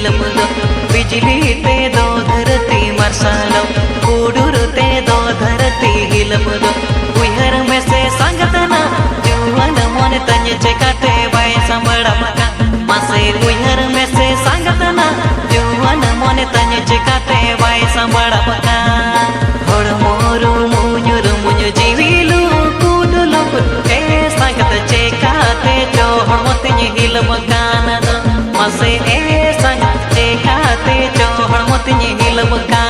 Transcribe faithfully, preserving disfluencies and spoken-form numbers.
ᱦᱤᱞᱢ ᱫᱚ ᱵᱤᱡᱽᱞᱤ ᱛᱮ ᱫᱚ ᱫᱷᱟᱹᱨᱛᱤ ᱢᱟᱨᱥᱟᱞᱚᱜ, ᱦᱩᱰᱩᱨ ᱛᱮ ᱫᱚ ᱫᱷᱟᱹᱨᱛᱤ ᱦᱤᱞᱢ ᱫᱚ᱾ ᱩᱭᱦᱟᱹᱨ ᱢᱮᱥᱮ ᱥᱟᱸᱜᱟᱛ ᱱᱟ ᱡᱩᱣᱟᱹᱱ ᱢᱚᱱᱮ ᱛᱟᱹᱧ ᱪᱮᱠᱟᱛᱮ ᱵᱟᱭ ᱥᱟᱢᱵᱲᱟᱣ ᱠᱟᱱ? ᱢᱟᱥᱮ ᱩᱭᱦᱟᱹᱨ ᱢᱮᱥᱮ ᱥᱟᱸᱜᱟᱛ ᱱᱟ ᱡᱩᱣᱟᱹᱱ ᱢᱚᱱᱮ ᱛᱟᱹᱧ ᱪᱮᱠᱟᱛᱮ ᱵᱟᱭ ᱥᱟᱢᱵᱲᱟᱣ ᱠᱟᱱ? ᱦᱚᱲᱢᱚ ᱨᱩᱢᱩᱧ ᱨᱩᱢᱩᱧ ᱡᱤᱣᱤ ᱞᱩᱠᱩ ᱰᱩᱞᱩᱠ, ᱮ ᱥᱟᱸᱜᱟᱛ ᱪᱮᱠᱟᱛᱮ ᱪᱚ ᱦᱚᱲᱢᱚ ᱛᱤᱧ ᱦᱤᱞᱢ ᱠᱟᱱ ᱫᱚ? ᱢᱟᱥᱮ ᱮ ᱥᱟᱸᱜᱟᱛ ᱪᱮᱠᱟᱛᱮ ᱪᱚ ᱦᱚᱲᱢᱚ ᱛᱤᱧ ᱦᱤᱞᱢ ᱠᱟᱱ